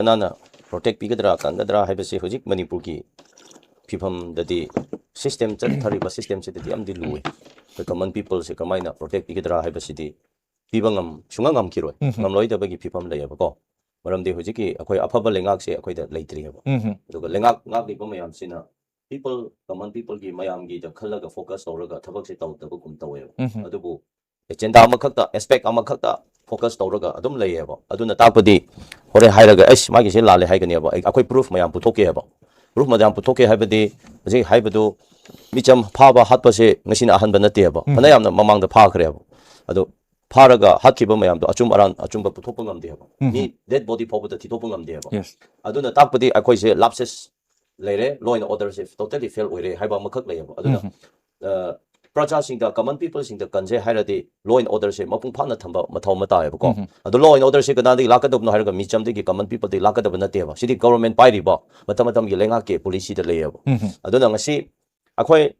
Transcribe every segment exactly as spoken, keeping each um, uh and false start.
ꯀꯅꯥꯅ ꯄ꯭ꯔꯣꯇꯦꯛ ꯄꯤꯒꯗ꯭ꯔꯥ, ꯀꯟꯒꯗ꯭ꯔꯥ ꯍꯥꯏꯕꯁꯤ ꯍꯧꯖꯤꯛ ꯃꯅꯤꯄꯨꯔꯒꯤ ꯐꯤꯕꯝꯗꯗꯤ, ꯁꯤꯁꯇꯦꯝ, ꯆꯠꯊꯔꯤꯕ ꯁꯤꯁꯇꯦꯝꯁꯤꯗꯗꯤ ꯌꯥꯝꯗꯤ ꯂꯨꯏ꯫ ꯑꯩꯈꯣꯏ ꯀꯃꯟ ꯄꯤꯄꯜꯁꯦ ꯀꯃꯥꯏꯅ ꯄ꯭ꯔꯣꯇꯦꯛ ꯄꯤꯒꯗ꯭ꯔꯥ ꯍꯥꯏꯕꯁꯤꯗꯤ ꯄꯤꯕ ꯉꯝ ꯁꯨꯡꯉꯝ ꯉꯝꯈꯤꯔꯣꯏ꯫ ꯎꯝ꯫ ꯉꯝꯂꯣꯏꯗꯕꯒꯤ ꯐꯤꯕꯝ ꯂꯩꯌꯦꯕꯀꯣ꯫ ꯃꯔꯝꯗꯤ ꯍꯧꯖꯤꯛꯀꯤ ꯑꯩꯈꯣꯏ ꯑꯐꯕ ꯂꯩꯉꯥꯛꯁꯦ ꯑꯩꯈꯣꯏꯗ ꯂꯩꯇ꯭ꯔꯤꯑꯕ꯫ ꯎꯝ꯫ ꯑꯗꯨꯒ ꯂꯩꯉꯥꯛ ꯉꯥꯛꯂꯤꯕ ꯃꯌꯥꯝꯁꯤꯅ ꯄꯤꯄꯜ, ꯀꯃꯟ ꯄꯤꯄꯜꯒꯤ ꯃꯌꯥꯝꯒꯤꯗ ꯈꯜꯂꯒ ꯐꯣꯀꯁ ꯇꯧꯔꯒ ꯊꯕꯛꯁꯦ ꯇꯧꯗꯕꯒꯨꯝ ꯇꯧꯋꯦꯕ꯫ ꯎꯝ꯫ ꯑꯗꯨꯕꯨ ꯑꯦꯖꯦꯟꯗꯥ ꯑꯃꯈꯛꯇ, ꯑꯦꯁꯄꯦꯛ ꯑꯃꯈꯛꯇ ꯐꯣꯀꯁ ꯇꯧꯔꯒ ꯑꯗꯨꯝ ꯂꯩꯌꯦꯕ꯫ ꯑꯗꯨꯅ ꯇꯥꯛꯄꯗꯤ ꯍꯣꯔꯦꯟ ꯍꯥꯏꯔꯒ ꯑꯩꯁ ꯃꯥꯒꯤꯁꯦ ꯂꯥꯜꯂꯦ ꯍꯥꯏꯒꯅꯦꯕ꯫ ꯑꯩ, ꯑꯩꯈꯣꯏ ꯄ꯭ꯔꯨꯐ ꯃꯌꯥꯝ ꯄꯨꯊꯣꯛꯀꯦ ꯍꯥꯏꯕ꯫ ꯄ꯭ꯔꯨꯐ ꯃꯌꯥꯝ ꯄꯨꯊꯣꯛꯀꯦ ꯍꯥꯏꯕꯗꯤ ꯍꯧꯖꯤꯛ ꯍꯥꯏꯕꯗꯨ ꯃꯤꯆꯝ ꯐꯥꯕ ꯍꯥꯠꯄꯁꯦ ꯉꯁꯤꯅ ꯑꯍꯥꯟꯕ ꯅꯠꯇꯦꯕ꯫ ꯎꯝ꯫ ꯐꯅꯌꯥꯝꯅ ꯃꯃꯥꯡꯗ ꯐꯥꯈ꯭ꯔꯦꯕ꯫ ꯑꯗꯣ ꯐꯥꯔꯒ ꯍꯥꯠꯈꯤꯕ ꯃꯌꯥꯝꯗꯣ ꯑꯆꯨꯝ ꯑꯔꯥꯟ ꯑꯆꯨꯝꯕ ꯄꯨꯊꯣꯛꯄ ꯉꯝꯗꯦꯕ꯫ ꯎꯝ꯫ ꯃꯤ ꯗꯦꯗ ꯕꯣꯗꯤ ꯐꯥꯎꯕꯗ ꯊꯤꯗꯣꯛꯄ ꯉꯝꯗꯦꯕ꯫ ꯌꯦꯁ꯫ ꯑꯗꯨꯅ ꯇꯥꯛꯄꯗꯤ ꯑꯩꯈꯣꯏꯁꯦ ꯂꯥꯞꯁꯦꯁ ꯂꯩꯔꯦ, ꯂꯣ ꯑꯦꯟ ꯑꯣꯔꯗꯔꯁꯦ ꯇꯣꯇꯦꯂꯤ ꯐꯦꯜ ꯑꯣꯏꯔꯦ ꯍꯥꯏꯕ ꯑꯃꯈꯛ ꯂꯩꯌꯦꯕ꯫ ꯑꯗꯨꯅ ꯎꯝ꯫ ꯑ, ꯄ꯭ꯔꯖꯥꯁꯤꯡꯗ, ꯀꯃꯟ ꯄꯤꯄꯜꯁꯤꯡꯗ ꯀꯟꯁꯦ ꯍꯥꯏꯔꯗꯤ ꯂꯣ ꯑꯦꯟ ꯑꯣꯔꯗꯔꯁꯦ ꯃꯄꯨꯡ ꯐꯥꯅ ꯊꯝꯕ ꯃꯊꯧ ꯑꯃ ꯇꯥꯏꯌꯦꯕꯀꯣ꯫ ꯎꯝ꯫ ꯑꯗꯣ ꯂꯣ ꯑꯦꯟ ꯑꯣꯔꯗꯔꯁꯦ ꯀꯗꯥꯏꯗꯒꯤ ꯂꯥꯛꯀꯗꯕꯅꯣ ꯍꯥꯏꯔꯒ ꯃꯤꯆꯝꯗꯒꯤ, ꯀꯃꯟ ꯄꯤꯄꯜꯗꯒꯤ ꯂꯥꯛꯀꯗꯕ ꯅꯠꯇꯦꯕ꯫ ꯁꯤꯗꯤ ꯒꯣꯕꯔꯃꯦꯟ ꯄꯥꯏꯔꯤꯕ ꯃꯇꯝ ꯃꯇꯝꯒꯤ ꯂꯩꯉꯥꯛꯀꯤ ꯄꯣꯂꯤꯁꯤꯗ ꯂꯩꯌꯦꯕ꯫ ꯎꯝ꯫ ꯑꯗꯨꯅ ꯉꯁꯤ ꯑꯩꯈꯣꯏ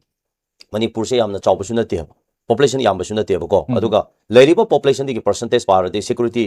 ꯃꯅꯤꯄꯨꯔꯁꯦ ꯌꯥꯝꯅ ꯆꯥꯎꯕꯁꯨ ꯅꯠꯇꯦꯕ, ꯄꯣꯄꯨꯂꯦꯁꯟ ꯌꯥꯝꯕꯁꯨ ꯅꯠꯇꯦꯕꯀꯣ꯫ ꯎꯝ꯫ ꯑꯗꯨꯒ ꯂꯩꯔꯤꯕ ꯄꯣꯄꯨꯂꯦꯁꯟꯗꯒꯤ ꯄꯔꯁꯦꯟꯇꯦꯖ ꯄꯥꯔꯗꯤ ꯁꯦꯀ꯭ꯌꯨꯔꯤꯇꯤ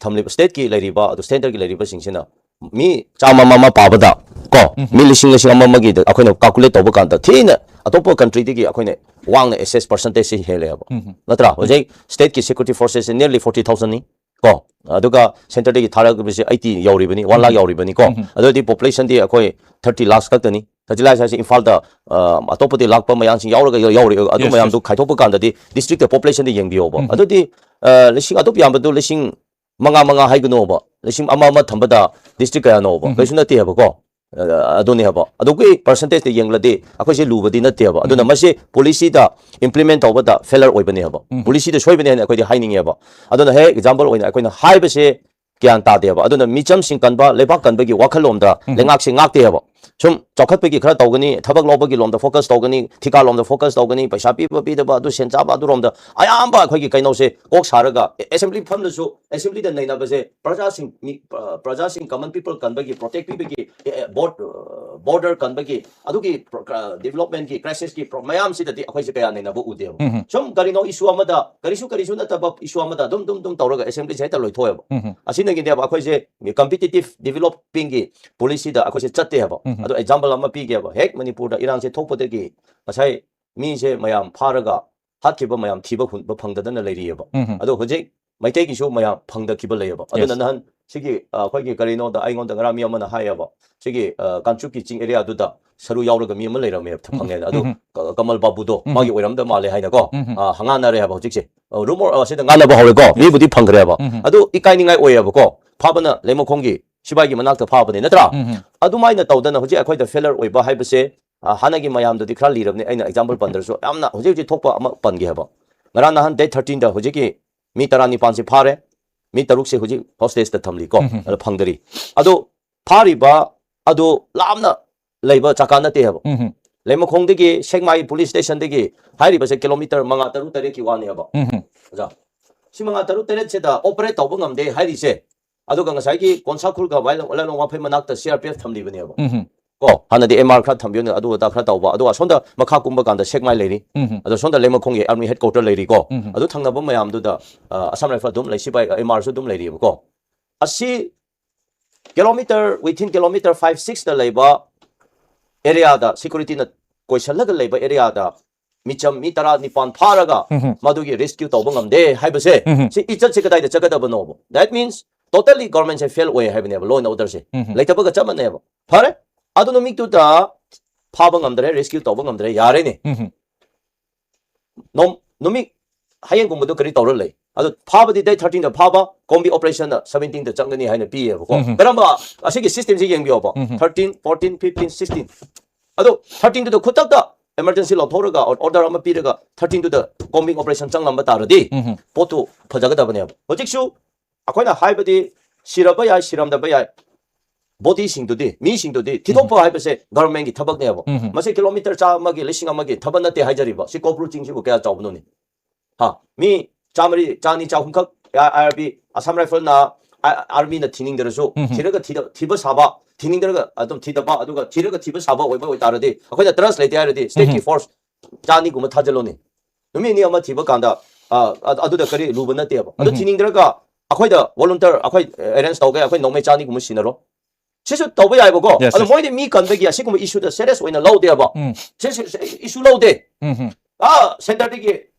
ꯊꯝꯂꯤꯕ ꯁ꯭ꯇꯦꯠꯀꯤ ꯂꯩꯔꯤꯕ, ꯑꯗꯨ ꯁꯦꯟꯇꯔꯒꯤ ꯂꯩꯔꯤꯕꯁꯤꯡꯁꯤꯅ ꯃꯤ ꯆꯥꯝꯃ ꯑꯃ ꯑꯃ ꯄꯥꯕꯗ ꯀꯣ, ꯎꯝ꯫ ꯃꯤ ꯂꯤꯁꯤꯡ, ꯂꯤꯁꯤꯡ ꯑꯃ ꯑꯃꯒꯤꯗ ꯑꯩꯈꯣꯏꯅ ꯀꯥꯜꯀꯨꯂꯦꯠ ꯇꯧꯕ ꯀꯥꯟꯗ ꯊꯤꯅ ꯑꯇꯣꯞꯄ ꯀꯟꯇ꯭ꯔꯤꯗꯒꯤ ꯑꯩꯈꯣꯏꯅ ꯋꯥꯡꯅ ꯑꯦꯁꯦꯁ ꯄꯔꯁꯦꯟꯇꯦꯖꯁꯤ ꯍꯦꯜꯂꯦꯕ꯫ ꯎꯝ꯫ ꯅꯠꯇ꯭ꯔꯥ? ꯍꯧꯖꯤꯛ ꯁ꯭ꯇꯦꯠꯀꯤ ꯁꯦꯀ꯭ꯌꯨꯔꯤꯇꯤ ꯐꯣꯔꯁꯦꯁꯁꯦ ꯅꯤꯌꯔꯂꯤ ꯐꯣꯔꯇꯤ ꯊꯥꯎꯖꯟꯅꯤ ꯀꯣ, ꯑꯗꯨꯒ ꯁꯦꯟꯇꯔꯗꯒꯤ ꯊꯥꯔꯛꯄꯁꯦ ꯑꯩꯠꯇꯤ ꯌꯧꯔꯤꯕꯅꯤ, ꯋꯥꯟ ꯂꯥꯛ ꯎꯝ꯫ ꯌꯧꯔꯤꯕꯅꯤꯀꯣ꯫ ꯎꯝ꯫ ꯑꯗꯨ ꯑꯣꯏꯗꯤ ꯄꯣꯄꯨꯂꯦꯁꯟꯗꯤ ꯑꯩꯈꯣꯏ ꯊꯥꯔꯇꯤ ꯂꯥꯛꯁ ꯈꯛꯇꯅꯤ꯫ ꯊꯥꯔꯇꯤ ꯂꯥꯛꯁ ꯍꯥꯏꯁꯦ ꯏꯝꯐꯥꯜꯗ, ꯑ, ꯑꯇꯣꯞꯄꯗꯤ ꯂꯥꯛꯄ ꯃꯌꯥꯝꯁꯤꯡ ꯌꯥꯎꯔꯒ ꯌꯧ-, ꯌꯧꯔꯤ꯫ ꯑꯗꯨ ꯌꯦꯁ, ꯃꯌꯥꯝꯗꯨ ꯌꯦꯁ꯫ ꯈꯥꯏꯗꯣꯛꯄ ꯀꯥꯟꯗꯗꯤ ꯗꯤꯁꯇ꯭ꯔꯤꯛꯇ ꯄꯣꯄꯨꯂꯦꯁꯟꯗ ꯌꯦꯡꯕꯤꯌꯣꯕ꯫ ꯎꯝ꯫ ꯑꯗꯨꯗꯤ, ꯑ, ꯂꯤꯁꯤꯡ ꯑꯗꯨꯛ ꯌꯥꯝꯕꯗꯨ ꯂꯤꯁꯤꯡ ꯃꯉꯥ, ꯃꯉꯥ ꯍꯥꯏꯒꯅꯣꯕ, ꯂꯤꯁꯤꯡ ꯑꯃ ꯑꯃ ꯊꯝꯕꯗ ꯗꯤꯁꯇ꯭ꯔꯤꯛ ꯀꯌꯥꯅꯣꯕ? ꯎꯝ꯫ ꯀꯩꯁꯨ ꯅꯠꯇꯦ ꯍꯥꯏꯕꯀꯣ꯫ ꯑ, ꯑꯗꯨꯅꯦ ꯍꯥꯏꯕ꯫ ꯑꯗꯨꯒꯤ ꯄꯔꯁꯦꯟꯇꯦꯖꯇ ꯌꯦꯡꯂꯗꯤ ꯑꯩꯈꯣꯏꯁꯦ ꯂꯨꯕꯗꯤ ꯅꯠꯇꯦꯕ꯫ ꯑꯗꯨꯅ ꯎꯝ꯫ ꯃꯁꯤ ꯄꯣꯂꯤꯁꯤꯗ ꯏꯝꯄ꯭ꯂꯤꯃꯦꯟ ꯇꯧꯕꯗ ꯐꯦꯂꯔ ꯑꯣꯏꯕꯅꯦꯕ꯫ ꯎꯝ꯫ ꯄꯣꯂꯤꯁꯤꯗ ꯁꯣꯏꯕꯅꯦ ꯍꯥꯏꯅ ꯑꯩꯈꯣꯏꯗꯤ ꯍꯥꯏꯅꯤꯡꯉꯦꯕ꯫ ꯑꯗꯨꯅ ꯍꯦꯛ ꯑꯦꯛꯖꯥꯝꯄꯜ ꯑꯣꯏꯅ ꯑꯩꯈꯣꯏꯅ ꯍꯥꯏꯕꯁꯦ ꯒ꯭ꯌꯥꯟ ꯇꯥꯗꯦꯕ꯫ ꯑꯗꯨꯅ ꯃꯤꯆꯝꯁꯤꯡ ꯀꯟꯕ, ꯂꯩꯕꯥꯛ ꯀꯟꯕꯒꯤ ꯋꯥꯈꯜꯂꯣꯟꯗ ꯎꯝ꯫ ꯂꯩꯉꯥꯛꯁꯦ ꯉꯥꯛꯇꯦꯕ꯫ ꯁꯨꯝ ꯆꯥꯎꯈꯠꯄꯒꯤ ꯈꯔ ꯇꯧꯒꯅꯤ, ꯊꯕꯛ ꯂꯧꯕꯒꯤ ꯂꯣꯝꯗ focus ꯇꯧꯒꯅꯤ, ꯊꯤꯀꯥ ꯂꯣꯝꯗ focus ꯇꯧꯒꯅꯤ, ꯄꯩꯁꯥ ꯄꯤꯕ ꯄꯤꯗꯕ, ꯑꯗꯨ ꯁꯦꯟ ꯆꯥꯕ ꯑꯗꯨꯔꯣꯝꯗ ꯑꯌꯥꯝꯕ ꯑꯩꯈꯣꯏꯒꯤ ꯀꯩꯅꯣꯁꯦ ꯀꯣꯛ ꯁꯥꯔꯒ, ꯑꯦ-, assembly ꯐꯝꯗꯁꯨ, assembly ꯗ ꯅꯩꯅꯕꯁꯦ ꯄ꯭ꯔꯖꯥꯁꯤꯡ, ꯃꯤ, ꯑ, ꯄ꯭ꯔꯖꯥꯁꯤꯡ, common people ꯀꯟꯕꯒꯤ, protect ꯄꯤꯕꯒꯤ, ꯑꯦ, ꯑꯦ, ꯕꯣꯔꯗ, ꯑ, border ꯀꯟꯕꯒꯤ, ꯑꯗꯨꯒꯤ ꯄ꯭ꯔꯣ-, ꯑ, development ꯀꯤ, crisis ꯀꯤ ꯄ꯭ꯔꯣ-, ꯃꯌꯥꯝꯁꯤꯗꯗꯤ ꯑꯩꯈꯣꯏꯁꯦ ꯀꯌꯥ ꯅꯩꯅꯕ ꯎꯗꯦꯕ꯫ ꯎꯝ꯫ ꯁꯨꯝ ꯀꯔꯤꯅꯣ issue ꯑꯃꯗ, ꯀꯔꯤꯁꯨ, ꯀꯔꯤꯁꯨ ꯅꯠꯇꯕ issue ꯑꯃꯗ ꯑꯗꯨꯝ, ꯑꯗꯨꯝ, ꯑꯗꯨꯝ ꯇꯧꯔꯒ assembly ꯁꯦ ꯍꯦꯛꯇ ꯂꯣꯏꯊꯣꯛꯑꯦꯕ꯫ ꯎꯝ꯫ ꯑꯁꯤꯅꯒꯤꯅꯦꯕ ꯑꯩꯈꯣꯏꯁꯦ competitive developing ꯒꯤ policy ꯗ ꯑꯩꯈꯣꯏꯁꯦ ꯆꯠꯇꯦ ꯍꯥꯏꯕ꯫ ꯎꯝ꯫ ꯑꯗꯣ example ꯑꯃ ꯄꯤꯒꯦꯕ꯫ ꯍꯦꯛ ꯃꯅꯤꯄꯨꯔꯗ ꯏꯔꯥꯡꯁꯦ ꯊꯣꯛꯄꯗꯒꯤ ꯉꯁꯥꯏ ꯃꯤꯁꯦ ꯃꯌꯥꯝ ꯐꯥꯔꯒ ꯍꯥꯠꯈꯤꯕ ꯃꯌꯥꯝ ꯊꯤꯕ ꯍꯨꯟꯕ ꯐꯪꯗꯗꯅ ꯂꯩꯔꯤꯑꯕ꯫ ꯎꯝ꯫ ꯑꯗꯣ ꯍꯧꯖꯤꯛ ꯃꯩꯇꯩꯒꯤꯁꯨ ꯃꯌꯥꯝ ꯐꯪꯗꯈꯤꯕ ꯂꯩꯌꯦꯕ꯫ ꯑꯗꯨꯅ Yes. ꯅꯍꯥꯟ ꯁꯤꯒꯤ, ꯑ, ꯑꯩꯈꯣꯏꯒꯤ ꯀꯔꯤꯅꯣꯗ ꯑꯩꯉꯣꯟꯗ ꯉꯔꯥꯡ ꯃꯤ ꯑꯃꯅ ꯍꯥꯏꯌꯦꯕ, ꯁꯤꯒꯤ, ꯑ, ꯀꯥꯟꯆꯨꯞꯀꯤ ꯆꯤꯡ area ꯗꯨꯗ ꯁꯔꯨ ꯌꯥꯎꯔꯒ ꯃꯤ ꯑꯃ ꯂꯩꯔꯝꯃꯦꯕ, ꯎꯝ꯫ ꯐꯪꯉꯦꯅ꯫ ꯑꯗꯨ ꯎꯝ꯫ ꯀ-, ꯀꯃꯜ ꯕꯥꯕꯨꯗꯣ, ꯎꯝ꯫ ꯃꯥꯒꯤ ꯑꯣꯏꯔꯝꯗ ꯃꯥꯜꯂꯦ ꯍꯥꯏꯅꯀꯣ, ꯎꯝ꯫ ꯑ, ꯉꯥꯡꯅꯔꯦ ꯍꯥꯏꯕ ꯍꯧꯖꯤꯛꯁꯦ꯫ ꯑ, rumor, ꯑ, ꯁꯤꯗ ꯉꯥꯡꯅꯕ ꯍꯧꯔꯦꯀꯣ, Yes. ꯃꯤꯕꯨꯗꯤ ꯐꯪꯈ꯭ꯔꯦꯕ꯫ ꯎꯝ꯫ ꯑꯗꯨ ꯏꯀꯥꯏꯅꯤꯡꯉꯥꯏ ꯑꯣꯏꯌꯦꯕꯀꯣ, ꯐꯥꯕꯅ ꯂꯩꯃꯈꯣꯡꯒꯤ ꯁꯤꯕꯥꯏꯒꯤ ꯃꯅꯥꯛꯇ ꯐꯥꯕꯅꯤ, ꯅꯠꯇ꯭ꯔꯥ? ꯎꯝ꯫ ꯑꯗꯨꯃꯥꯏꯅ ꯇꯧꯗꯅ ꯍꯧꯖꯤꯛ ꯑꯩꯈꯣꯏꯗ failure ꯑꯣꯏꯕ ꯍꯥꯏꯕꯁꯦ, ꯑ, ꯍꯥꯟꯅꯒꯤ ꯃꯌꯥꯝꯗꯨꯗꯤ ꯈꯔ ꯂꯤꯔꯕꯅꯤ, ꯑꯩꯅ example ꯄꯟꯗ꯭ꯔꯁꯨ ꯌꯥꯝꯅ ꯍꯧꯖꯤꯛ ꯍꯧꯖꯤꯛ ꯊꯣꯛꯄ ꯑꯃ ꯄꯟꯒꯦ ꯍꯥꯏꯕ꯫ ꯉꯔꯥꯡ ꯅꯍꯥꯟ date thirteen ꯗ ꯍꯧꯖꯤꯛꯀꯤ ꯃꯤ ꯇꯔꯥꯅꯤꯄꯥꯟꯁꯦ ꯐꯥꯔꯦ, ꯃꯤ ꯇꯔꯨꯛꯁꯦ ꯍꯧꯖꯤꯛ hostage ꯇ ꯊꯝꯂꯤꯀꯣ, ꯎꯝ꯫ ꯑꯗꯣ ꯐꯪꯗꯔꯤ꯫ ꯑꯗꯣ ꯐꯥꯔꯤꯕ ꯑꯗꯣ ꯂꯥꯞꯅ ꯂꯩꯕ ꯖꯒꯥ ꯅꯠꯇꯦ ꯍꯥꯏꯕ꯫ ꯎꯝ꯫ ꯂꯩꯃꯈꯣꯡꯗꯒꯤ ꯁꯦꯛꯃꯥꯏ police station ꯗꯒꯤ ꯍꯥꯏꯔꯤꯕꯁꯦ kilometre ꯃꯉꯥ, ꯇꯔꯨꯛ, ꯇꯔꯦꯠꯀꯤ ꯋꯥꯅꯦꯕ꯫ ꯎꯝ꯫ ꯑꯣꯖꯥ, ꯁꯤ ꯃꯉꯥ, ꯇꯔꯨꯛ, ꯇꯔꯦꯠꯁꯤꯗ operate ꯇꯧꯕ ꯉꯝꯗꯦ ꯍꯥꯏꯔꯤꯁꯦ, ꯑꯗꯨꯒ ꯉꯁꯥꯏꯒꯤ ꯀꯣꯟꯁꯥꯈꯨꯜꯒ ꯋꯥꯏꯂꯣꯡ, ꯋꯥꯏꯂꯣꯡ ꯋꯥꯐꯩ ꯃꯅꯥꯛꯇ C R P F ꯊꯝꯂꯤꯕꯅꯦꯕ꯫ ꯎꯝ꯫ ꯀꯣ, ꯍꯥꯟꯅꯗꯤ M R ꯈꯔ ꯊꯝꯕꯤꯌꯨꯅꯦ, ꯑꯗꯨ ꯑꯗꯥ ꯈꯔ ꯇꯧꯕ, ꯑꯗꯨꯒ ꯑꯁꯣꯝꯗ ꯃꯈꯥ ꯀꯨꯝꯕ ꯀꯥꯟꯗ ꯁꯦꯛꯃꯥꯏ ꯂꯩꯔꯤ, ꯎꯝ꯫ ꯑꯗꯣ ꯁꯣꯝꯗ ꯂꯩꯃꯈꯣꯡꯒꯤ army headquarter ꯂꯩꯔꯤꯀꯣ, ꯎꯝ꯫ ꯑꯗꯨ ꯊꯪꯅꯕ ꯃꯌꯥꯝꯗꯨꯗ, ꯑ, Assam Rifle ꯑꯗꯨꯝ ꯂꯩ, ꯁꯤꯐꯥꯏ, M R ꯁꯨ ꯑꯗꯨꯝ ꯂꯩꯔꯤꯕꯀꯣ꯫ ꯑꯁꯤ kilometre, within kilometre five, six ꯇ ꯂꯩꯕ area ꯗ, security ꯅ ꯀꯣꯏꯁꯜꯂꯒ ꯂꯩꯕ area ꯗ ꯃꯤꯆꯝ ꯃꯤ ꯇꯔꯥꯅꯤꯄꯥꯟ ꯐꯥꯔꯒ ꯎꯝ꯫ ꯃꯗꯨꯒꯤ rescue ꯇꯧꯕ ꯉꯝꯗꯦ ꯍꯥꯏꯕꯁꯦ, ꯎꯝ꯫ ꯁꯤ ꯏꯖꯠꯁꯦ ꯀꯗꯥꯏꯗ ꯆꯠꯀꯗꯕꯅꯣꯕ? That means totally government say fail ꯑꯣꯏ ꯍꯥꯏꯕꯅꯦꯕ, law and order ꯁꯦ ꯎꯝ꯫ ꯂꯩꯇꯕꯒ ꯆꯞ ꯃꯥꯟꯅꯩꯕ꯫ ꯐꯔꯦ, ꯑꯗꯨ ꯅꯨꯃꯤꯠꯇꯨꯗ ꯐꯥꯕ ꯉꯝꯗ꯭ꯔꯦ, rescue ꯇꯧꯕ ꯉꯝꯗ꯭ꯔꯦ, ꯌꯥꯔꯦꯅꯦ꯫ ꯎꯝ꯫ ꯅꯣꯝ-, ꯅꯨꯃꯤꯠ ꯍꯌꯦꯡꯒꯨꯝꯕꯗꯣ ꯀꯔꯤ ꯇꯧꯔ ꯂꯩ? ꯑꯗꯣ ꯐꯥꯕꯗꯤ date thirteen ꯗ ꯐꯥꯕ, Kombi operation ꯅ seventeen ꯗ ꯆꯪꯒꯅꯤ ꯍꯥꯏꯅ ꯄꯤꯌꯦꯕꯀꯣ꯫ ꯎꯝ꯫ ꯀꯔꯝꯕ, ꯑꯁꯤꯒꯤ system ꯁꯤ ꯌꯦꯡꯕꯤꯌꯣꯕ꯫ ꯎꯝ꯫ Thirteen, fourteen, fifteen, sixteen꯫ ꯑꯗꯣ thirteen ꯗꯨꯗ ꯈꯨꯗꯛꯇ emergency ꯂꯧꯊꯣꯛꯔꯒ or-, order ꯑꯃ ꯄꯤꯔꯒ thirteen ꯗꯨꯗ combing operation ꯆꯪꯂꯝꯕ ꯇꯥꯔꯗꯤ ꯎꯝ꯫ ꯄꯣꯠꯇꯨ ꯐꯖꯒꯗꯕꯅꯦꯕ꯫ ꯍꯧꯖꯤꯛꯁꯨ ꯑꯩꯈꯣꯏꯅ ꯍꯥꯏꯕꯗꯤ ꯁꯤꯔꯕ ꯌꯥꯏ, ꯁꯤꯔꯝꯗꯕ ꯌꯥꯏ꯫ ꯕꯣꯗꯤꯁꯤꯡꯗꯨꯗꯤ, ꯃꯤꯁꯤꯡꯗꯨꯗꯤ ꯊꯤꯗꯣꯛꯄ ꯍꯥꯏꯕꯁꯦ ꯒꯚꯔꯟꯃꯦꯟꯒꯤ ꯊꯕꯛꯅꯦꯕ꯫ ꯎꯝ꯫ ꯃꯁꯤ ꯀꯤꯂꯣꯃꯤꯇꯔ ꯆꯥꯝꯃꯒꯤ, ꯂꯤꯁꯤꯡ ꯑꯃꯒꯤ ꯊꯕꯛ ꯅꯠꯇꯦ ꯍꯥꯏꯖꯔꯤꯕ꯫ ꯁꯤ ꯀꯣꯀ꯭ꯔꯨ ꯆꯤꯡꯁꯤꯕꯨ ꯀꯌꯥ ꯆꯥꯎꯕꯅꯣꯅꯦ? ꯍꯥ? ꯃꯤ ꯆꯥꯝꯃꯔꯤ, ꯆꯥꯅꯤ, ꯆꯍꯨꯝꯈꯛ ꯑꯥꯏ ꯑꯥꯔ ꯕꯤ, ꯑꯁꯥꯝ ꯔꯥꯏꯐꯜꯅ, ꯑꯥꯔꯃꯤꯅ ꯊꯤꯅꯤꯡꯗ꯭ꯔꯁꯨ, ꯎꯝ꯫ ꯊꯤꯔꯒ ꯊꯤꯗ-, ꯊꯤꯕ ꯁꯥꯕ, ꯊꯤꯅꯤꯡꯗ꯭ꯔꯒ ꯑꯗꯨꯝ ꯊꯤꯗꯕ, ꯑꯗꯨꯒ ꯊꯤꯔꯒ ꯊꯤꯕ ꯁꯥꯕ ꯑꯣꯏꯕ ꯑꯣꯏꯇꯥꯔꯗꯤ, ꯑꯩꯈꯣꯏꯅ ꯇ꯭ꯔꯁ ꯂꯩꯇꯦ ꯍꯥꯏꯔꯗꯤ, ꯁ꯭ꯇꯦꯠꯀꯤ ꯎꯝ꯫ ꯐꯣꯔꯁ ꯆꯥꯅꯤꯒꯨꯝꯕ ꯊꯥꯖꯤꯜꯂꯣꯅꯦ꯫ ꯅꯨꯃꯤꯠ ꯅꯤꯅꯤ ꯑꯃ ꯊꯤꯕ ꯀꯥꯟꯗ, ꯑ, ꯑ-, ꯑꯗꯨꯗ ꯀꯔꯤ ꯂꯨꯕ ꯅꯠꯇꯦꯕ꯫ ꯑꯗꯨ ꯎꯝ꯫ ꯊꯤꯅꯤꯡꯗ꯭ꯔꯒ ꯑꯩꯈꯣꯏꯗ ꯚꯣꯂꯨꯟꯇꯤꯌꯔ ꯑꯩꯈꯣꯏ ꯑꯦꯔꯦꯟꯖ ꯇꯧꯒꯦ, ꯑꯩꯈꯣꯏ ꯅꯣꯡꯃꯩ ꯆꯥꯅꯤꯒꯨꯝꯕ ꯁꯤꯟꯅꯔꯣ꯫ ꯁꯤꯁꯨ ꯇꯧꯕ ꯌꯥꯏꯕꯀꯣ꯫ Yes, ꯑꯗꯣ yes. ꯃꯣꯏꯗꯤ ꯃꯤ ꯀꯟꯕꯒꯤ ꯑꯁꯤꯒꯨꯝꯕ ꯏꯁꯨꯗ ꯁꯦꯔꯤꯌꯁ ꯑꯣꯏꯅ ꯂꯧꯗꯦꯕ꯫ ꯎꯝ꯫ ꯁꯤ, ꯁꯤ, ꯁꯤ ꯏꯁꯨ ꯂꯧꯗꯦ꯫ ꯎꯝ, ꯎꯝ꯫ ꯑꯥ, ꯁꯦꯟꯇꯔꯗꯒꯤ